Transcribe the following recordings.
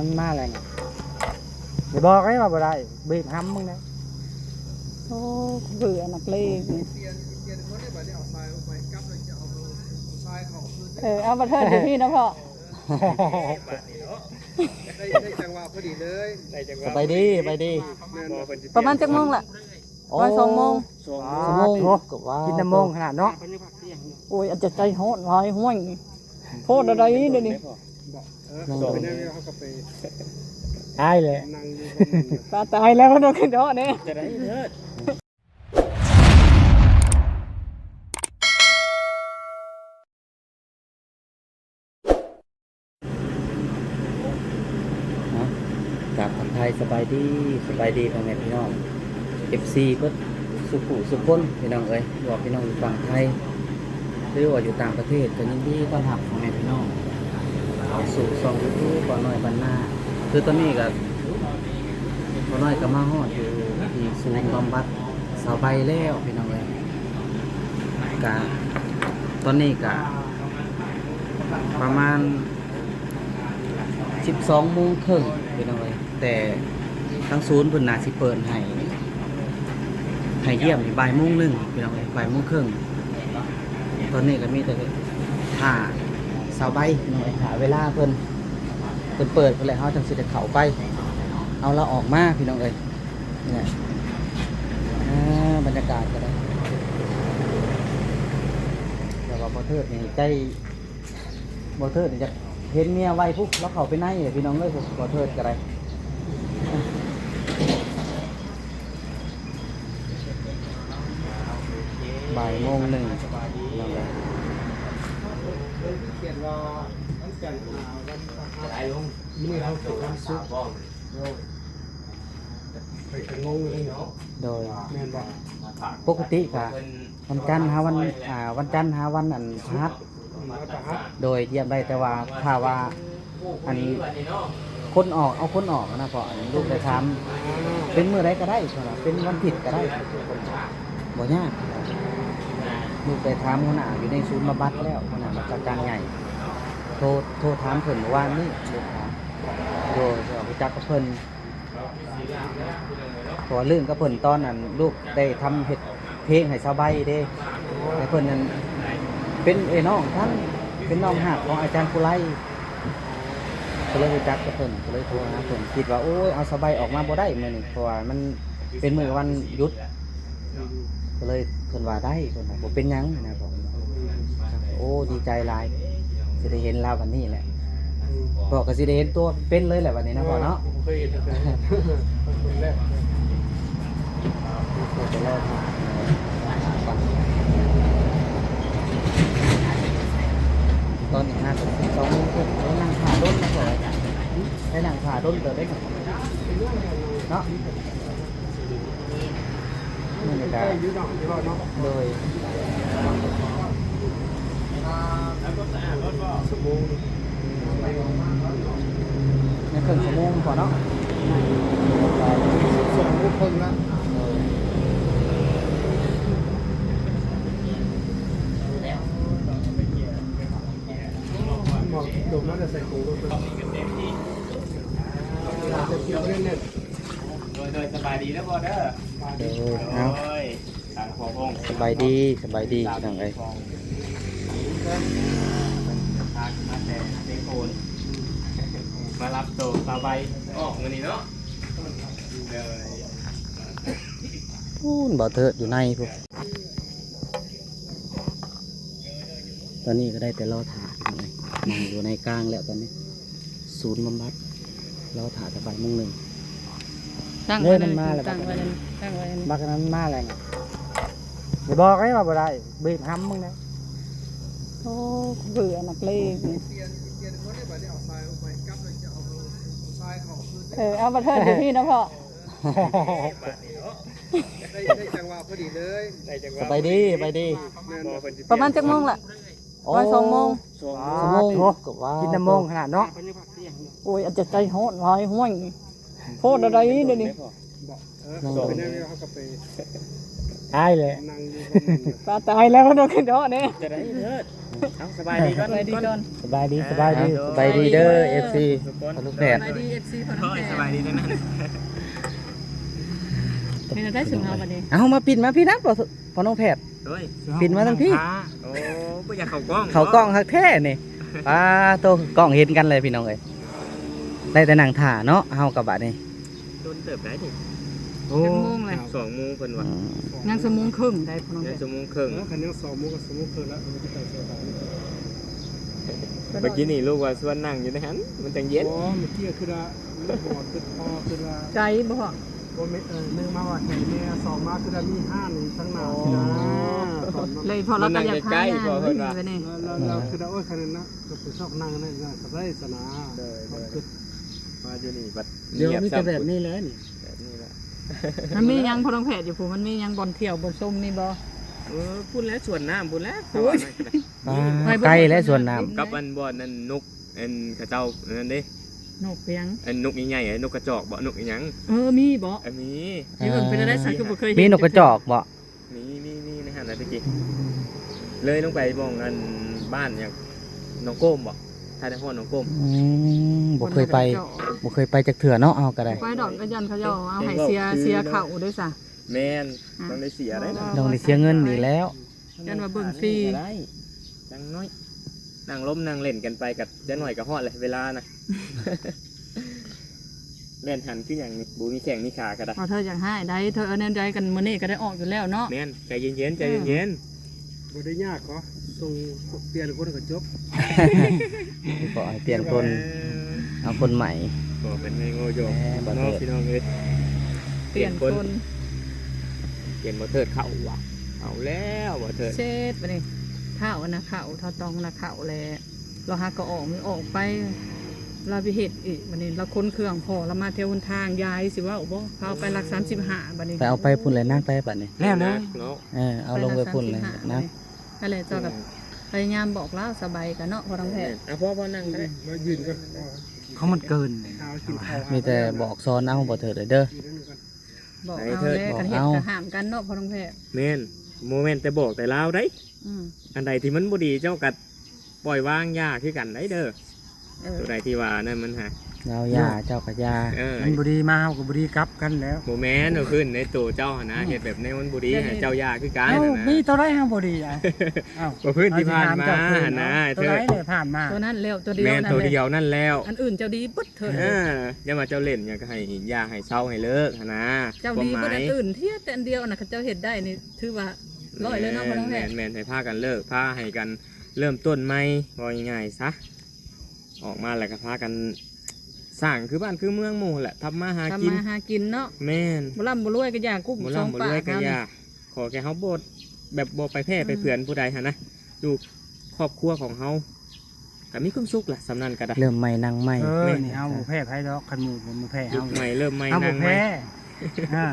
ມັນມາແລ້ວນີ້ ຢ່າບອກເດ້ວ່າບໍ່ໄດ້ ບີບຫຳມຶງເດ້. ໂອ້ ເບື່ອນັກເລງນີ້. ເອີ ເອົາ ບໍ່ເທີດຢູ່ພີ້ເນາະພໍ່. ໄດ້ ໄດ້ຈັງຫວະພໍດີເລີຍ ໄດ້ຈັງຫວະ. ສະບາຍດີ ສະບາຍດີ. ແມ່ນບໍ່? ປະມານຈັກໂມງລະ? ໂອ້ ບ່າຍສອງໂມງ ສອງໂມງ ສອງໂມງ. ໂອ້ ກິນແຕ່ໂມງຂະໜາດເນາະ. ໂອ້ຍ ອາດຈະໃຈຮ້ອນຫຼາຍ ຫ້ວຍ ໂພດແນວໃດດຽວນີ້. ເອີ ເຮົາກໍໄປ ຕາຍແລ້ວ ຕາຍແລ້ວ ເນາະ ຄືເນາະ. ຈະໄດ້ເທີດ ເນາະ ກາບທັກທາຍສະບາຍດີ ສະບາຍດີພໍ່ແມ່ພີ່ນ້ອງ ເອັຟຊີ ເບິດສູ່ຜູ້ສູ່ຄົນ ພີ່ນ້ອງເອີຍ, ບໍ່ວ່າພີ່ນ້ອງຢູ່ຝັ່ງໄທ ຫຼືວ່າຢູ່ຕ່າງປະເທດ ກໍຍິນດີຕ້ອນຮັບພໍ່ແມ່ພີ່ນ້ອງເຂົ້າສູ່ຊ່ອງຢູທູບບ່າວນ້ອຍບ້ານນາ. ຄືຕອນນີ້ກໍ ບ່າວນ້ອຍກໍມາຮອດຢູ່ທີ່ສູນບຳບັດ ສາວໃບແລ້ວພີ່ນ້ອງເອີຍ. ກະຕອນນີ້ກະປະມານສິບສອງໂມງເຄິ່ງພີ່ນ້ອງເອີຍ, ແຕ່ທາງສູນເພິ່ນໜ້າຊິເປີດໃຫ້ ໃຫ້ຢ້ຽມນີ້ບ່າຍໂມງໜຶ່ງພີ່ນ້ອງເອີຍ, ບ່າຍໂມງເຄິ່ງ. ຕອນນີ້ກະມີແຕ່ຖ້າສາວໃບພີ່ນ້ອງເອີຍ, ຖ້າເວລາເພິ່ນ ເພິ່ນເປີດພຸ້ນແຫຼະ ເຮົາຈັ່ງຊິໄດ້ເຂົ້າໄປເອົາລາວອອກມາພີ່ນ້ອງເອີຍ. ນີ້ແຫຼະ ອ່າ ບັນຍາກາດກໍໄດ້ ແຕ່ວ່າບໍ່ເທີດນີ້ໃຈ ບໍ່ເທີດນີ້ຢາກເຫັນເມຍໄວພຸ້ນ ລາວເຂົ້າໄປໃນເລີຍພີ່ນ້ອງເອີຍ. ບໍ່ເທີດກໍໄດ້ ບ່າຍໂມງໜຶ່ງພີ່ນ້ອງເອີຍ. ຂຽນວ່າວັນຈັນຫາວັນພະຫັດ ມື້ນີ້ເຮົາເປັນວັນສຸກ. ໂດຍ ຂ້ອຍກໍງົງຢູ່ເດ້ເນາະ. ໂດຍ ແມ່ນບໍ່? ປົກກະຕິກະວັນຈັນຫາວັນ ອ່າ ວັນຈັນຫາວັນອັນພະຫັດ ອືມ ວັນພະຫັດ ໂດຍ ຢ້ຽມໄດ້. ແຕ່ວ່າຖ້າວ່າອັນຄົນອອກ ເອົາຄົນອອກນະ ເພາະອັນລູກໄດ້ຖາມ ເປັນມື້ໃດກໍໄດ້ ເພິ່ນວ່າເປັນວັນທິດກໍໄດ້ ບໍ່ຍາກ. ລູກໄດ້ຖາມຫົວໜ້າຢູ່ໃນສູນບຳບັດແລ້ວ ຫົວໜ້າບັນຊາການໃຫຍ່ ໂທ ໂທຖາມເພິ່ນມື້ວານນີ້ ລູກຖາມ. ໂດຍ ເພິ່ນຮູ້ຈັກກັບເພິ່ນ ເພາະວ່າລື່ນກັບເພິ່ນຕອນນັ້ນ ລູກໄດ້ທຳເຮັດເພງໃຫ້ສາວໃບເດ້ ແຕ່ເພິ່ນນັ້ນເປັນເອື້ອຍນ້ອງກັນ ເປັນນ້ອງຮັກຂອງອາຈານພູໄລ ກໍເລີຍຮູ້ຈັກກັບເພິ່ນ ກໍເລີຍໂທຫາເພິ່ນ. ຄິດວ່າ ໂອ້ຍ ເອົາສາວໃບອອກມາບໍ່ໄດ້ມື້ນີ້ ເພາະວ່າມັນເປັນມື້ວັນຢຸດ ກໍເລີຍເພິ່ນວ່າໄດ້ ເພິ່ນວ່າບໍ່ເປັນຫຍັງນະ. ໂອ້ ດີໃຈຫຼາຍ ຊິໄດ້ເຫັນລາວວັນນີ້ແຫຼະ. ອືມ ເພາະກໍຊິໄດ້ເຫັນຕົວເປັນເລີຍແຫຼະບັດນີ້ເນາະພໍ່ເນາະ. ເອີ ບໍ່ເຄີຍເຫັນແຕ່ເປັນແລ້ວ. ຕອນນີ້ຫາກໍສິບສອງໂມງເຄິ່ງ ໄດ້ນັ່ງຖ້າດົນນະພໍ່ ໄດ້ນັ່ງຖ້າດົນເຕີບເດ້ເນາະ. ນີ້ກະ ໂດຍ ໃນເຄິ່ງຊົ່ວໂມງພໍເນາະ. ສອງໂມງເຄິ່ງລະ. ໂດຍ ໂດຍ ສະບາຍດີເດີພໍ່ເດີ. ໂດຍ ເອົາ ໂດຍ ສະບາຍດີ ສະບາຍດີພີ່ນ້ອງເອີຍ. ເດີນທາງມາແຕ່ເຊໂປນ ມາຮັບໂຕສາວໃບອອກມື້ນີ້ເນາະ. ເດີ ພຸ້ນ ບ່າວເທີດຢູ່ໃນພຸ້ນ. ຕອນນີ້ກໍໄດ້ແຕ່ລໍຖ້າພີ່ນ້ອງເອີຍ ນັ່ງຢູ່ໃນກາງແລ້ວຕອນນີ້ ສູນບຳບັດ ລໍຖ້າແຕ່ບ່າຍໂມງໜຶ່ງ. ຕັ້ງໄວ້ນັ້ນ ເອີ ມັນມາແລ້ວ ຕັ້ງໄວ້ນັ້ນ ຕັ້ງໄວ້ນັ້ນ ບັກອັນນັ້ນມາແລ້ວນີ້. ຢ່າບອກເດ້ວ່າບໍ່ໄດ້ ບີບຫຳມຶງເດ້. ໂອ້ ເບື່ອນັກເລງນີ້. ເອີ ເອົາ ບໍ່ເທີດຢູ່ພີ້ເນາະພໍ່. ໄດ້ ໄດ້ຈັງຫວະພໍດີເລີຍ ໄດ້ຈັງຫວະ. ສະບາຍດີ ສະບາຍດີ. ແມ່ນບໍ່? ປະມານຈັກໂມງລະ? ໂອ້ ບ່າຍສອງໂມງ ສອງໂມງ. ໂອ້ ກິນແຕ່ໂມງຂະໜາດເນາະ. ໂອ້ຍ ອາດຈະໃຈຮ້ອນຫຼາຍ ຫ້ວຍ ໂພດແນວໃດດຽວນີ້. ເອີ ເຮົາກໍໄປ ເ ຕາຍແຫຼະ ນັ່ງຢູ່ ປາຕາຍແລ້ວ ນ້ອງເນາະນີ້ ຈະໄດ້ເທີດ ເອົາ ສະບາຍດີກ່ອນ ສະບາຍດີກ່ອນ ສະບາຍດີ ສະບາຍດີ ອ່າ ສະບາຍດີເດີ ເອັຟຊີ ທຸກຄົນ ພໍ່ນ້ອງແພດ ສະບາຍດີ ເອັຟຊີ ພໍ່ນ້ອງແພດ ສະບາຍດີທັງນັ້ນ ເປັນຈັ່ງໃດຊຸມເຮົາບັດນີ້ ເອົາ ມາປິດມາພີ້ນະ ພໍ່ນ້ອງແພດ ໂອ້ຍ ປິດມາທາງພີ້ ໂອ້ ບໍ່ຢາກເຂົ້າກ້ອງ ເຂົ້າກ້ອງຄັກແທ້ນີ້ ປາໂຕ ກ້ອງເຫັນກັນເລີຍພີ່ນ້ອງເອີຍ ໄດ້ແຕ່ນັ່ງຖ້າເນາະ ເຮົາກໍບັດນີ້ ດົນເຕີບໄດ້ນີ້ ໂອ້ ຈັກໂມງແລ້ວ ສອງໂມງເພິ່ນວ່າ ອືມ ຍັງຊົ່ວໂມງເຄິ່ງໄດ໋ ພໍ່ນ້ອງ ຍັງຊົ່ວໂມງເຄິ່ງ ເອີ ຄັນຍັງສອງໂມງກໍຊົ່ວໂມງເຄິ່ງລະ ເອີ ໄປໃສ່ເສື້ອຜ້າ ເມື່ອກີ້ນີ້ລູກວ່າຊວນນັ່ງຢູ່ໃນຫັ້ນ ມັນຈັ່ງເຢັນ ອໍ ເມື່ອກີ້ຄືວ່າມັນຮ້ອນ ຄືພໍ ຄືວ່າໄກບໍ່ ບໍ່ແມ່ນ ເອີ ໜຶ່ງມາວ່າໄກແດ່ ສອງມາຄືວ່າມີຮ້ານຢູ່ທາງໜ້າ ອໍ ຊີ້ນະ ເລີຍພໍລາວກໍຢາກພາຍ່າງ ເພິ່ນວ່າ ແລ້ວ ແລ້ວ ແລ້ວຄືວ່າ ໂອ້ຍ ຄັນນັ້ນນະ ກໍໄປຊອກນັ່ງນັ້ນກໍໄດ້ຊັ້ນນະ ໂດຍ ໂດຍ ມາຢູ່ນີ້ບັດ ດຽວມີແຕ່ແບບນີ້ແຫຼະນີ້ ແບບນີ້ແຫຼະ ມັນມີຫຍັງ ພໍ່ນ້ອງແພດ ຢູ່ພຸ້ນ ມັນມີຫຍັງ ບ່ອນທ່ຽວບ່ອນຊົມມີບໍ່? ເອີ ພຸ້ນແຫຼະ ສວນນ້ຳພຸ້ນແຫຼະ ໂອ້ຍ ໄກແຫຼະ ສວນນ້ຳ ກັບອັນບ່ອນນັ້ນ ນົກ ອັນເຂົາເຈົ້າອັນນັ້ນເດ້ ນົກຫຍັງ? ອັນນົກໃຫຍ່ໆ ນົກກະຈອກບໍ ນົກອີ່ຫຍັງ? ເອີ ມີບໍ? ເອີ ມີ ເອີ ເບິ່ງເປັນຈັ່ງໃດ ສັກຄືບໍ່ເຄີຍເຫັນ ມີນົກກະຈອກບໍ? ມີ ມີ ມີໃນຫັ້ນນະແຕ່ກີ້ ເລີຍລົງໄປໝ່ອງອັນບ້ານຫຍັງ ໜອງໂກມບໍ? ຖ້າໄດ້ຮອດໜອງໂກມ ອືມ ບໍ່ເຄີຍໄປ ບໍ່ເຄີຍໄປຈັກເທື່ອເນາະ ເຮົາກໍໄດ້ ໄປດອກ ກໍຢ້ານເຂົາເຈົ້າເອົາໃຫ້ເສຍ ເສຍເຂົ້າເດ້ຊະ ແມ່ນ ອືມ ຕ້ອງໄດ້ເສຍໄດ໋ນະ ຕ້ອງໄດ້ເສຍເງິນອີກແລ້ວ ຢ້ານວ່າເບິ່ງຟຣີ ກໍໄດ້ ຢ່າງໜ້ອຍ ນັ່ງລົມນັ່ງເລ່ນກັນໄປ ກໍຢ່າງໜ້ອຍກໍຮອດແຫຼະເວລານະ ແລ່ນຫັນຄືຫຍັງນີ້ ບໍ່ມີແຂ້ງມີຂາກໍໄດ້ ບໍ່ ເທີຢາກຮ້າຍໃດ ເທີເອົາແນວໃດກັນ ມື້ນີ້ກໍໄດ້ອອກຢູ່ແລ້ວເນາະ ແມ່ນ ໃຈເຢັນໆ ໃຈເຢັນໆ ບໍ່ໄດ້ຍາກກໍສົ່ງປ່ຽນຄົນກໍຈົບ ກໍໃຫ້ປ່ຽນຄົນ ເອີ ເອົາຄົນໃໝ່ ກໍເປັນໃຫ້ເວົ້າຢອກ ແໝ ເນາະ ພີ່ນ້ອງເອີຍ ປ່ຽນຄົນ ປ່ຽນບໍ່ເທີດເຂົ້າວ່າ ເອົາແລ້ວບໍ່ເທີດ ເຊັດບັດນີ້ ທ້າວອັນນະເຂົ້າ ທ້າວຕອງນະເຂົ້າແລ້ວ ລາວຫາກໍອອກ ອອກໄປ ລາວໄປເຮັດອີກ ບັດນີ້ລາວຂົນເຄື່ອງ ພໍລາວມາແຖວຫົນທາງ ຢາຍຊິເວົ້າບໍ່ ພາໄປຫຼັກສາມສິບຫ້າ ບັດນີ້ ໄປເອົາໄປພຸ້ນແຫຼະ ນັກໄປບັດນີ້ ແລ້ວເລີຍເນາະ ເອີ ເອົາລົງໄປພຸ້ນເລີຍ ນັກ ນັ້ນແຫຼະ ເຈົ້າກໍພະຍາຍາມບອກລາວ ສະບາຍກັນເນາະ ພໍ່ທອງແທ້ ອ່ະ ພໍໆ ນັ່ງກໍໄດ້ ມາຢືນກ່ອນ ຂອງມັນເກີນ ມີແຕ່ບອກສອນເອົາ ບໍ່ເທີດເດີ ບອກເອົາແຫຼະ ຄັນເຮັດກໍຫ້າມກັນເນາະ ພໍ່ທອງແທ້ ແມ່ນ ບໍ່ແມ່ນແຕ່ບອກແຕ່ລາວໃດ ອືມ ອັນໃດທີ່ມັນບໍ່ດີ ເຈົ້າກໍ ປ່ອຍວາງຢ່າຄືກັນໄດ໋ເດີ ເອີ ຕົວໃດທີ່ວ່ານັ້ນມັນຫາ ລາວຢ່າ ເຈົ້າກໍຢ່າ ເອີ ມັນບໍ່ດີມາ ເຮົາກໍບໍ່ດີກັບກັນແລ້ວ ບໍ່ແມ່ນ ເອົາຄືນໃນໂຕເຈົ້າຫັ້ນນະ ອືມ ເຮັດແບບແນວມັນບໍ່ດີ ເອີ ໃຫ້ເຈົ້າຢ່າຄືກັນ ເອົ້າ ນະ ມີຕົວໃດເຮົາບໍ່ດີ ເອົ້າ ເອົ້າ ກໍພື້ນທີ່ຜ່ານມາຫັ້ນນະ ຕົວໃດແຫຼະຜ່ານມາ ຕົວນັ້ນແລ້ວ ຕົວດຽວ ແມ່ນ ນັ້ນແຫຼະ ຕົວດຽວນັ້ນແລ້ວ ອັນອື່ນເຈົ້າດີເບິດເທີດ ເອີ ຢ່າວ່າເຈົ້າຫຼິ້ນຫຍັງກໍໃຫ້ ຢ່າໃຫ້ເຊົາໃຫ້ເລີກຫັ້ນນະ ເຈົ້າດີເບິດ ຄວາມໝາຍ ອັນອື່ນເທຍແຕ່ອັນດຽວນະ ຄັນເຈົ້າເຮັດໄດ້ນີ້ ຖືວ່າຮ້ອຍເລີຍເນາະ ພໍ່ທອງແທ້ ແມ່ນໆ ໃຫ້ພາກັນເລີກ ພາໃຫ້ກັນ ເລີ່ມຕົ້ນໃໝ່ ເວົ້າງ່າຍໆຊະ ອອກມາແລ້ວກໍພາກັນສ້າງຄືບ້ານຄືເມືອງໝູ່ແຫຼະ ທຳມາຫາກິນ ທຳມາຫາກິນເນາະ ແມ່ນ ບໍ່ລ່ຳບໍ່ລວຍກໍຢ່າ ກຸ້ມ ບໍ່ລ່ຳບໍ່ລວຍກໍຢ່າ ຂໍແຄ່ເຮົາບໍ່ ແບບບໍ່ໄປແຜ່ໄປເຜືອນຜູ້ໃດຫັ້ນນະ ຢູ່ຄອບຄົວຂອງເຮົາ ກໍມີຄວາມສຸກລະ ສ່ຳນັ້ນກໍໄດ້ ເລີ່ມໃໝ່ນັ່ງໃໝ່ ເອີ ແມ່ນ ນີ້ເຮົາບໍ່ແພ້ໃຜດອກ ຄັນໝູ່ບໍ່ມາແພ້ເຮົາ ຍຸກໃໝ່ເລີ່ມໃໝ່ ເຮົາບໍ່ແພ້ ນັ່ງໃໝ່ ອ່າ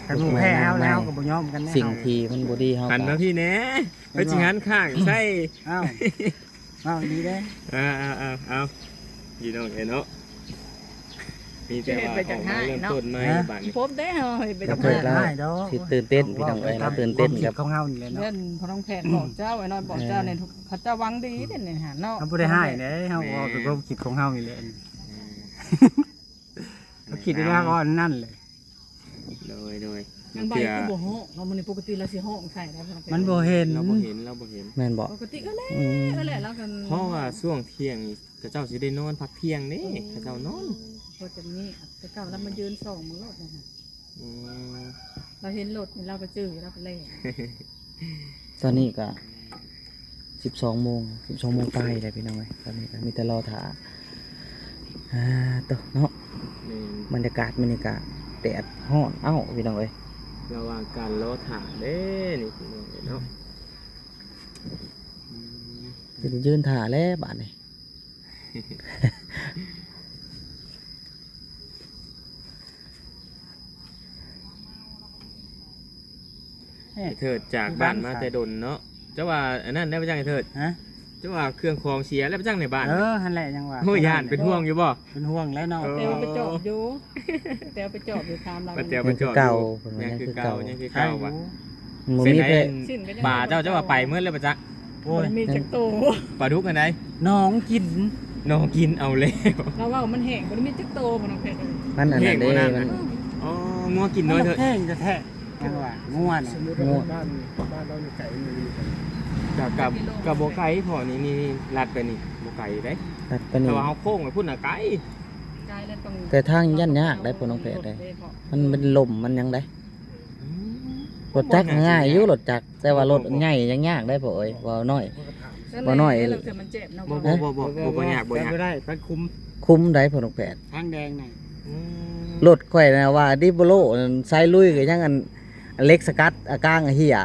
ຄັນໝູ່ແພ້ເຮົາແລ້ວ ເຮົາກໍບໍ່ຍອມກັນແນ່ ສິ່ງທີ່ມັນບໍ່ດີເຮົາ ຫັນມາພີ້ແດ່ ເພິ່ນຊິຫັນຂ້າງໃສ່ ອ້າວ ເວົ້າດີເດ້ ເອົາໆໆ ພີ່ນ້ອງເອີຍເນາະ ມີແຕ່ວ່າອອກມາເລີ່ມຕົ້ນໃໝ່ ບາດນີ້ ພົບໄດ້ເຮົາເຮັດໄປກັບ ກໍເກີດແລ້ວ ຊິຕື່ນເຕັ້ນ ພີ່ນ້ອງເອີຍ ລາວຕື່ນເຕັ້ນກັບ ຄວາມຄິດຂອງເຮົານີ້ແຫຼະເນາະ ເພິ່ນພໍ່ທອງແພດບອກເຈົ້າ ໄອ້ນ້ອຍບອກເຈົ້ານີ້ ເອີ ເຂົາເຈົ້າຫວັງດີເດ້ນີ້ຫາເນາະ ເຮົາບໍ່ໄດ້ຮ້າຍເດ້ ເຮົາເວົ້າແຕ່ຄວາມຄິດຂອງເຮົານີ້ແຫຼະ ເຮົາຄິດໄດ້ວ່າອັນນັ້ນແຫຼະ ໂດຍໆ ນາງໃບຄືບໍ່ຮ້ອງເນາະ ມື້ນີ້ປົກກະຕິລາວຊິຮ້ອງໃສ່ໄດ໋ ມັນບໍ່ເຫັນ ລາວບໍ່ເຫັນ ລາວບໍ່ເຫັນ ແມ່ນບໍ່? ປົກກະຕິເອີແຫຼະ ອືມ ເອີແຫຼະ ລາວກໍ ເພາະວ່າຊ່ວງທ່ຽງ ເຂົາເຈົ້າຊິໄດ້ນອນ ພັກທ່ຽງເດ້ ເອີ ເຂົາເຈົ້ານອນ ພໍຈະມີ ແຕ່ເກົ່າລາວມາຢືນສ່ອງມື້ໂລດນະ ອືມ ລາວເຫັນລົດນີ້ລາວກໍຈື່ ລາວກໍແລ່ນ ຕອນນີ້ກໍສິບສອງໂມງ ສິບສອງໂມງປາຍແລ້ວ ພີ່ນ້ອງເອີຍ ຕອນນີ້ກໍມີແຕ່ລໍຖ້າ ອ່າ ໂຕເນາະ ແມ່ນ ບັນຍາກາດມື້ນີ້ກະແດດຮ້ອນເອົ້າ ພີ່ນ້ອງເອີຍ ລະຫວ່າງການລໍຖ້າເດ້ນີ້ ພີ່ນ້ອງເອີຍເນາະ ອືມ ຊິໄດ້ຢືນຖ້າແລ້ວບາດນີ້ ເອີ ໄອ້ເທີດຈາກບ້ານມາແຕ່ດົນເນາະ ເຈົ້າວ່າອັນນັ້ນໄດ້ບໍ່ ຈັ່ງໄອ້ເທີດ ຮະ? ເຈົ້າວ່າເຄື່ອງຂອງເສຍແລ້ວໄປຈັ່ງໃນບ້ານ? ເອີ ຫັ້ນແຫຼະ ຍັງວ່າ ໂອ້ຍ ຢ້ານເປັນຫ່ວງຢູ່ບໍ່? ເປັນຫ່ວງແລ້ວເນາະ ເອີ ແຕ່ວ່າໄປຈອບຢູ່ ແຕ່ວ່າໄປຈອບຢູ່ ຖາມລາວ ແຕ່ວ່າໄປຈອບຢູ່ ຍັງຄືເກົ່າ ຍັງຄືເກົ່າວ່າ ບໍ່ມີແພະ ປາເຈົ້າ ເຈົ້າວ່າໄປໝົດແລ້ວປະຈັກ? ໂອ້ຍ ບໍ່ມີຈັກໂຕ ປາດຸກຫັ້ນໃດ ໜອງກິນ ໜອງກິນ ເອົາແລ້ວ ລາວເວົ້າມັນແຫ້ງ ບໍ່ໄດ້ມີຈັກໂຕ ມັນເອົາແພະ ມັນອັນນັ້ນເດ້ ມັນ ອໍ ງົວກິນນ້ອຍເທີ ແພງແທ້ໆ ຍັງວ່າງົວນະ ສົມມຸດວ່າບ້ານ ບ້ານລາວນີ້ໄກ ມັນຢູ່ ກະ ກະ ກະບໍ່ໄກ ເພາະນີ້ ນີ້ ນີ້ ລັດໄປນີ້ ບໍ່ໄກເດ້ ລັດໄປນີ້ ແຕ່ວ່າເຮົາໂຄ້ງໄປພຸ້ນນະໄກ ໄກແລ້ວຕ້ອງ ແຕ່ທາງຢ້ານຍາກໄດ໋ ພວກນ້ອງແພດເດ້ ມັນເປັນລົມ ມັນຫຍັງໄດ໋ ອືມ ລົດຈັກງ່າຍຢູ່ ລົດຈັກ ແຕ່ວ່າລົດໃຫຍ່ຍັງຍາກໄດ໋ ພໍ່ເອີຍ ເວົ້າໜ້ອຍ ເວົ້າໜ້ອຍ ແລ້ວເທື່ອມັນເຈັບເນາະ ບໍ່ ບໍ່ ບໍ່ ບໍ່ ບໍ່ຍາກ ບໍ່ຍາກ ໄດ້ ໄປຄຸມ ຄຸມໄດ໋ ພວກນ້ອງແພດ ທາງແດງນະ ອືມ ລົດຂ້ອຍນະວ່າດີໂບໂລ ສາຍລຸຍກໍຍັງອັນ ເຫຼັກສະກັດ ອາກາງອາເຫ່ຍ ອໍ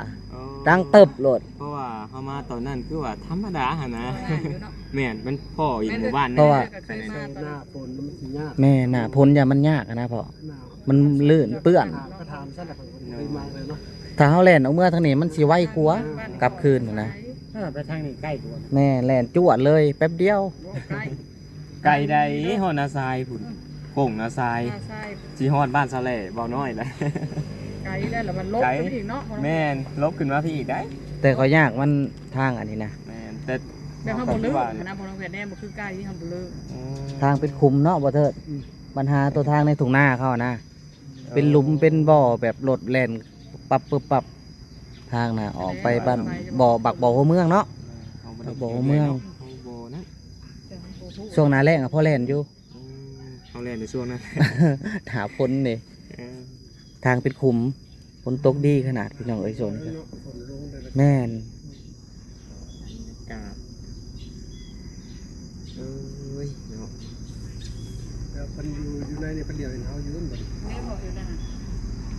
ດັງເຕີບໂລດ ເພາະວ່າເຮົາມາຕອນນັ້ນຄືວ່າທຳມະດາຫັ້ນນະ ທຳມະດາຢູ່ເນາະ ແມ່ນ ມັນພໍ້ອີກໝູ່ບ້ານ ເພາະວ່າ ແມ່ນ ໜ້າຝົນມັນຊິຍາກ ແມ່ນ ໜ້າຝົນຢ້ານມັນຍາກຫັ້ນນະ ເພາະມັນລື່ນເປື້ອນ ກະຖາມຊັ້ນລະ ເຄີຍມາເລີຍເນາະ ຖ້າເຮົາແລ່ນອອກເມືອທາງນີ້ມັນຊິໄວກວ່າ ກັບຄືນຫັ້ນນະ ເອີ ໄປທາງນີ້ໃກ້ກວ່າ ແມ່ນ ແລ່ນຈວດເລີຍ ແປັບດຽວ ໂອ້ ໄກ ໄກໃດ໋ ຮອດນາຊາຍພຸ້ນ ໂຄ້ງນາຊາຍ ນາຊາຍ ຊິຮອດບ້ານສະແຫຼເວົ້ານ້ອຍລະ ໄກໄດ໋ ລະມັນຫຼົບຂຶ້ນອີກເນາະ ແມ່ນ ຫຼົບຂຶ້ນມາພີ້ອີກໄດ໋ ແຕ່ຂ້ອຍຍາກມັນທາງອັນນີ້ນະ ແມ່ນ ແຕ່ ແບບເຮົາບໍ່ເລີກຫັ້ນນະ ພວກນ້ອງແພດແນມບໍ່ຄືໄກ ເຮົາບໍ່ເລີກ ອືມ ທາງເປັນຂຸມເນາະ ບໍ່ເທີດ ອືມ ບັນຫາຕົວທາງໃນທົ່ງນາເຂົານະ ເປັນຫຼຸມເປັນບໍ່ ແບບລົດແລ່ນປັບປຶບປັບ ທາງນະອອກໄປບ້ານບໍ່ ບັກບໍ່ຫົວເມືອງເນາະ ແມ່ນ ເຮົາບໍ່ໄດ້ ບັກບໍ່ຫົວເມືອງ ເຮົາບໍ່ນະ ແຕ່ເຮົາບໍ່ຮູ້ ຊ່ວງໜ້າແລ້ງອະພໍແລ່ນຢູ່ ອືມ ເຮົາແລ່ນໃນຊ່ວງນັ້ນ ໜ້າຝົນເດ້ ເອີ ທາງເປັນຂຸມ ຝົນຕົກດີຂະໜາດ ພີ່ນ້ອງເອີຍ ຊ່ວງນີ້ ແມ່ນ ບັນຍາກາດ ເອີຍເນາະ ແລ້ວເພິ່ນຢູ່ ຢູ່ໃນນີ້ເພິ່ນຫຼຽວເຫັນເຮົາຢູ່ຫັ້ນບໍ່ນີ້ ແມ່ນບໍ່ຢູ່ນັ້ນນະ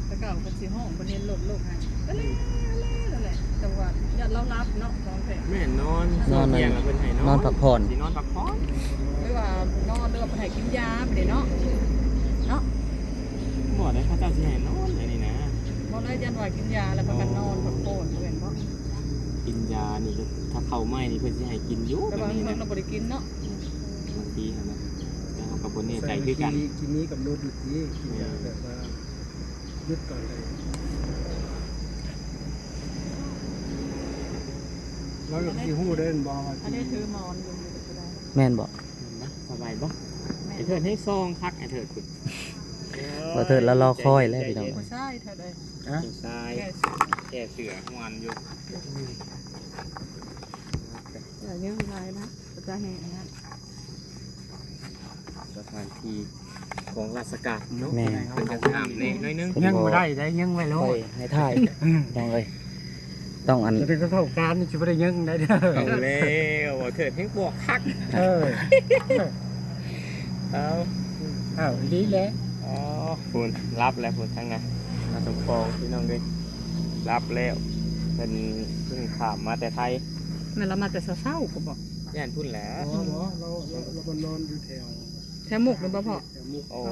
ແຕ່ເກົ່າເພິ່ນຊິຮ້ອງ ເພິ່ນເຫັນລົດລົກຫັ້ນ ກໍແລ່ນ ແລ່ນ ແລ່ນ ແຕ່ວ່າຢ້ານລາວຫຼັບເນາະ ນ້ອງແພດ ແມ່ນນອນ ນອນ ຊ່ວງທ່ຽງລະເພິ່ນໃຫ້ນອນ ນອນພັກຜ່ອນ ຊິນອນພັກຜ່ອນ ຫຼືວ່ານອນ ຫຼືວ່າເພິ່ນໃຫ້ກິນຢາໄປເດ້ເນາະ ເນາະ ບໍ່ໄດ້ ເຂົາເຈົ້າຊິໃຫ້ນອນອັນນີ້ນະ ບໍ່ໄດ້ ຢ້ານວ່າກິນຢາແລ້ວພາກັນນອນພັກຜ່ອນ ບໍ່ແມ່ນບໍ່? ກິນຢານີ້ ຖ້າເຂົ້າໃໝ່ນີ້ເພິ່ນຊິໃຫ້ກິນຢູ່ ແຕ່ວ່າບາງເທື່ອເຮົາບໍ່ໄດ້ກິນເນາະ ບາງທີຫັ້ນນະ ແຕ່ເຮົາກໍບໍ່ແນ່ໃຈຄືກັນ ກິນມີກຳນົດຢູ່ຕິ ກິນຢາແບບວ່າຢຸດຕອນໃດ ລາວກໍຊິຮູ້ໄດ້ແມ່ນບໍ່ວ່າ ອັນນີ້ຖືໝອນຢູ່ ແມ່ນບໍ່? ສະບາຍບໍ່? ແມ່ນ ໄອ້ເທີດໃຫ້ຊອງຄັກ ໄອ້ເທີດ ບໍ່ເທີດລະລໍຄອຍແລ້ວ ພີ່ນ້ອງ ຜູ້ຊາຍເທີດເອີຍ ຮະ? ຜູ້ຊາຍ ແກ້ເສື້ອ ແກ້ເສື້ອຫວນຢູ່ ຢ່າເຍີ້ງຫຼາຍນະ ຈະແຫ້ງນະ ສະຖານທີ່ຂອງລາຊະການເນາະ ແມ່ນ ເພິ່ນກໍຫ້າມແດ່ໜ້ອຍໜຶ່ງ ຍັງບໍ່ໄດ້ໄດ໋ ຍັງໄວ້ໂລດ ໃຫ້ຖ່າຍ ອືມ ນ້ອງເອີຍ ຕ້ອງອັນ ຈະໄດ້ເຂົ້າການ ຊິບໍ່ໄດ້ຍິງໄດ້ເດີ ເອົາແລ້ວ ເທີດໃຫ້ບອກຄັກ ເອີ ເອົາ ເອົາ ດີແຫຼະ ອໍ ພຸ້ນ ຫຼັບແລ້ວພຸ້ນ ທາງນັ້ນ ມາສົມປອງ ພີ່ນ້ອງເອີຍ ຫຼັບແລ້ວ ເພິ່ນເພິ່ງຂ້າມມາແຕ່ໄທ ແມ່ນລາວມາແຕ່ເຊົ້າໆ ພຸ້ນບໍ? ແມ່ນພຸ້ນແຫຼະ ບໍ່ ບໍ່ ລາວ ລາວ ລາວມານອນຢູ່ແຖວ ແຖວມຸກນີ້ບໍ່ພໍ່? ແຖວມຸກ ໂອ້ ອໍ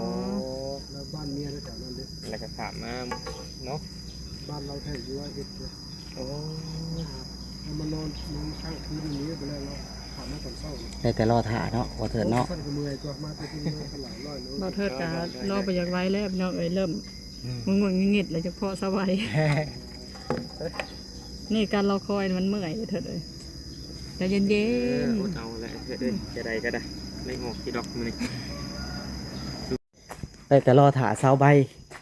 ແລ້ວບ້ານເມຍແຖວນັ້ນເດ້ ແລ້ວກໍຂ້າມມາເນາະ ບ້ານລາວແທ້ຢູ່ຮ້ອຍເອັດເດ້ ໂອ້ ເຮົາມານອນ ມາຄ້າງຄືນຢູ່ນີ້ ໄປແລ້ວເນາະ ຂ້າມມາຕອນເຊົ້າເນາະ ໄດ້ແຕ່ລໍຖ້າເນາະ ບໍ່ເທີດເນາະ ໂອ້ ຊັ້ນກໍເມື່ອຍຕົວ ມາແຕ່ທີ່ນີ້ກໍຫຼາຍຮ້ອຍໂລ ບໍ່ເທີດກໍລໍບໍ່ຢາກໄຫວແລ້ວ ພີ່ນ້ອງເອີຍ ເລີ່ມ ອືມ ງຸ່ນໆງິດໆແລ້ວ ຈະເພາະສະໄຫວ ນີ້ການລໍຄອຍມັນເມື່ອຍເດີເທີດເອີຍ ໃຈເຢັນໆ ເອີ ອົດເອົາແຫຼະເທີດເອີຍ ອືມ ຈະໄດ້ກໍໄດ້ ໄດ້ອອກຢູ່ດອກມື້ນີ້ ໄດ້ແຕ່ລໍຖ້າຊາວໃບ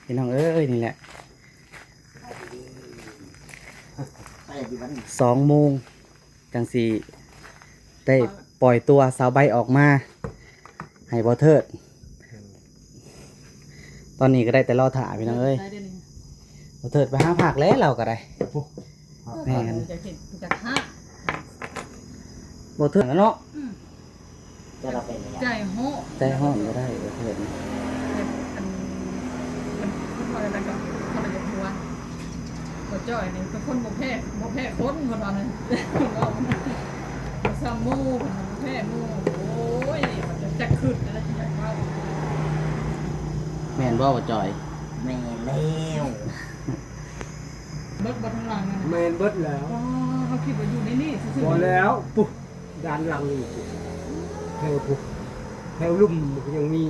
ພີ່ນ້ອງເອີຍ ນີ້ແຫຼະ ສອງໂມງຈັ່ງຊິໄດ້ປ່ອຍຕົວຊາວໃບອອກມາໃຫ້ບໍ່ເທີດ ຕອນນີ້ກໍໄດ້ແຕ່ລໍຖ້າ ພີ່ນ້ອງເອີຍ ບໍ່ເທີດໄປຫາພັກແລ້ວ ລາວກໍໄດ້ ແມ່ນ ຈະເຮັດ ຈະຂ້າ ບໍ່ເທີດເນາະ ອືມ ໃຈຮ້ອນ ໃຈຮ້ອນກໍໄດ້ ເອີ ເພິ່ນ ອັນ ເພິ່ນ ເພິ່ນວ່າແນວໃດກໍ ເພິ່ນກໍຢາກຮູ້ວ່າ ບໍ່ຈ່ອຍນີ້ເປັນຄົນບໍ່ແພ້ ບໍ່ແພ້ຄົນ ເພິ່ນວ່ານັ້ນ ເວົ້ານຳໝູ່ ເພິ່ນບໍ່ແພ້ໝູ່ ໂອ້ຍ ມັນຈະ ຈະຄຶດແລ້ວ ຈະຢາກເວົ້າ ແມ່ນບໍ່ ບໍ່ຈ່ອຍ? ແມ່ນແລ້ວ ເບິດບໍ່ທາງຫຼັງນັ້ນນະ? ແມ່ນເບິດແລ້ວ ອໍ ເຮົາຄິດວ່າຢູ່ໃນນີ້ຊື່ໆ ບໍ່ແລ້ວ ປຸ ໂ ດ້ານຫຼັງນີ້ ແຖວພຸ້ນ ແຖວລຸ່ມກໍຍັງມີ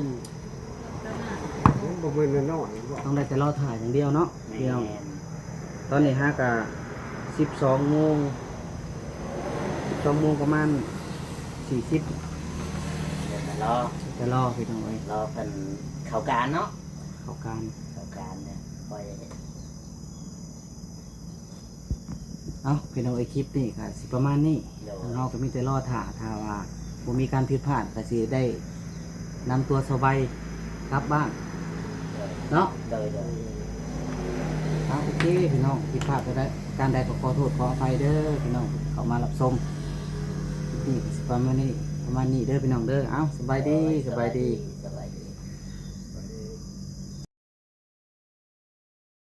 ມັນບໍ່ແມ່ນນ້ອຍໆ ບໍ່ ຕ້ອງໄດ້ແຕ່ລໍຖ້າຢ່າງດຽວເນາະ ແມ່ນ ພີ່ນ້ອງ. ຕອນນີ້ຫາກະສິບສອງໂມງ ສິບສອງໂມງປະມານສີ່ສິບ ແຕ່ລໍ ແຕ່ລໍ ພີ່ນ້ອງເອີຍ ລໍເພິ່ນເຂົ້າການເນາະ ເຂົ້າການ ເຂົ້າການເນຍ ຄ່ອຍ ເອົ້າ ພີ່ນ້ອງເອີຍ ຄລິບນີ້ກໍຊິປະມານນີ້ ໂດຍ ທາງເຮົາກໍມີແຕ່ລໍຖ້າ ຖ້າວ່າບໍ່ມີການຜິດພາດ ກໍຊິໄດ້ນຳຕົວສາວໃບກັບບ້ານ ໂດຍ ເນາະ ໂດຍ ໂດຍ ເອົາ ໂອເຄ ພີ່ນ້ອງ ຜິດພາດປະການໃດກໍຂໍໂທດຂໍອະໄພເດີ ພີ່ນ້ອງເຂົ້າມາຮັບຊົມ ຄລິບນີ້ກໍຊິປະມານນີ້ ປະມານນີ້ເດີ ພີ່ນ້ອງເດີ ເອົາ ສະບາຍດີ ໂດຍ ສະບາຍດີ ສະບາຍດີ.